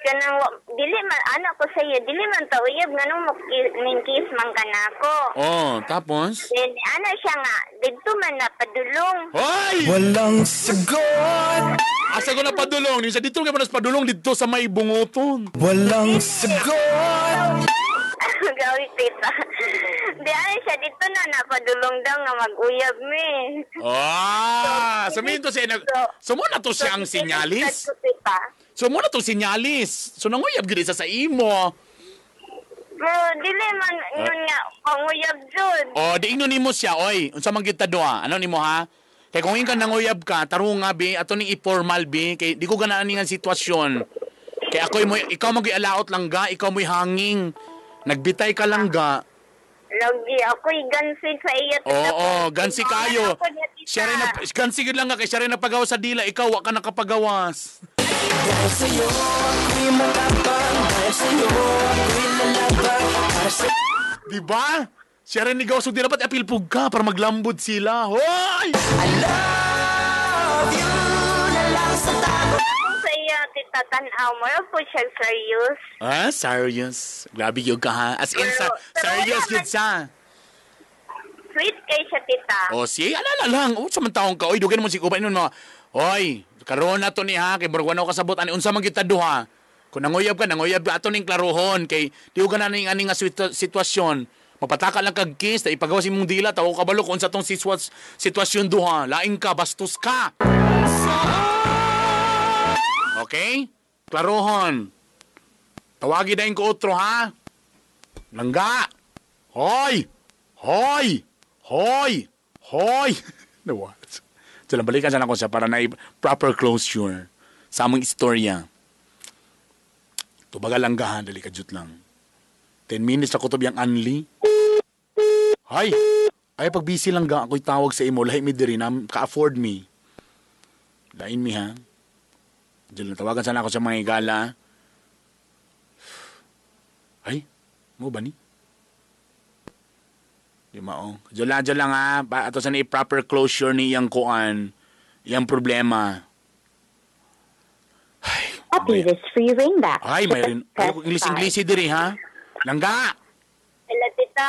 Kanang dili man ana ko sa iya, dili man ta uyab nganong mingkis man kanako. Oh, tapos? Then ana siya nga, didto man napadulong. Hoy! Walang sagot. Asa ko napadulong? Sa dito ka man padulong didto sa may bunguton. Walang sagot. Grabe, tita. Di ay siya dito na napadulong daw nga mag-uyab mi. Ah, so minto siya nag So mo na to siya ang sinyalis. Ko, tita. So mo na to sinyalis. So nanguyab gyud isa sa imo. Pero dili man yun nga panguyab jud. Oh, di ingnon nimo siya, oy. Unsa man gyud ta duha? Ano nimo ha? Kay kung ingkan nanguyab ka, tarong nga bi, ato ning i-formal bi, kay di ko ganaan ni nga sitwasyon. Kay ako'y mo, ikaw mo alaot lang ga, ikaw mo'y hanging. Nagbitay ka lang ga. Lagi ako'y gansi sa iya tita. Oo, gansi kayo. Ako niya, tita. Siya rin na, gansi gyud lang nga kay siya rin napagawas sa dila, ikaw wa ka nakapagawas. Di ba? Siya rin ni gawas og dila, ba't apil pug ka para maglambod sila. Hoy! Kung sa iya tita tan-aw mo po siya serious. Ah, serious. Grabe yun ka ha. As in, sa, Pero serious wala yun siya. Sweet kay siya tita. O, siya, alala lang. O, sa man taong ka. Oy, dugay naman si Kuba. Inon mga, oy, karoon na to ni ha. Kay Borgwano kasabot. Ani, unsa man kita duha. Kung nanguyab ka, nanguyab ka. Ato ning klarohon. Kay, di ko na ning ani nga sitwasyon. Mapataka lang kag kiss, na ipagawas imong dila, tawo kabalo kung unsa tong sitwasyon duha. Laing ka, bastos ka. Okay? Klarohon. Tawagi na ko otro, ha? Langga! Hoy! Hoy! Hoy! Hoy! Nawa. So, lang, balikan sana ko siya para na proper closure sa among istorya. Tubaga langga ha, dali ka jut lang. 10 minutes ako to biyang anli. Hay! Ay, pag busy lang ga, ako'y tawag sa imo, lahi mi diri na, ka-afford me. Lain mi ha. Diyan lang, tawagan sana ako sa mga higala. Ay, mo ba ni? Di mao. Diyan lang ha. Ato sa ni proper closure ni iyang kuan. Iyang problema. Ay, Copy this free ringback. ay, mayroon. Ay, English-English diri ha. Langga! Hello tita.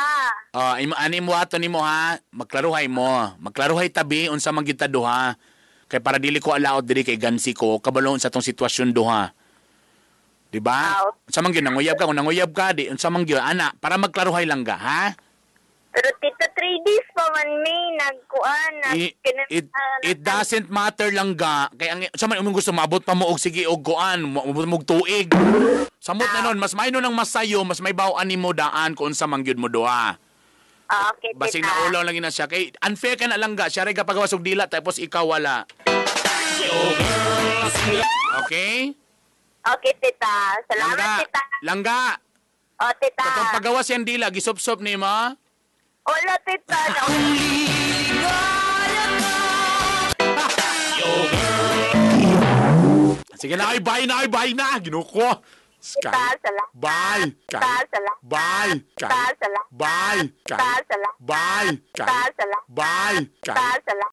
Ah, imo ani mo ato nimo ha. Magklaruhay mo. Magklaruhay tabi unsa man gyud ta duha. Kay para dili ko alaot diri kay gansi ko kabalo sa tong sitwasyon duha. Di ba? Aw. Unsa man gyud nanguyab ka, kung nanguyab ka di unsa man gyud ana para magklaruhay lang ga ha. Pero tita 3 days pa man mi nagkuan nag It doesn't matter lang ga kay ang unsa man imong gusto maabot pa mo og sige og kuan, maabot mo og tuig. Samot na nun, mas may nun ang masayo, mas may baw-an nimo daan kung unsa man gyud mo duha. Ah, okay, tita. Basig na ulaw lang ina siya. Kay unfair ka na lang ga. Siya rin kapagawas og dila tapos ikaw wala. Okay? Okay, tita. Salamat, Langga. tita. Langga. Oh, tita. Katong pagawas yan dila, gisop-sop ni mo. Wala, tita. Sige na, ay, bye na, ay, bye na. Ginuko. Tita, salamat. Bye. Tita, salamat. Bye. Tita, salamat. Bye. Tita, salamat. Bye. Tita, salamat. Bye. Tita, salamat.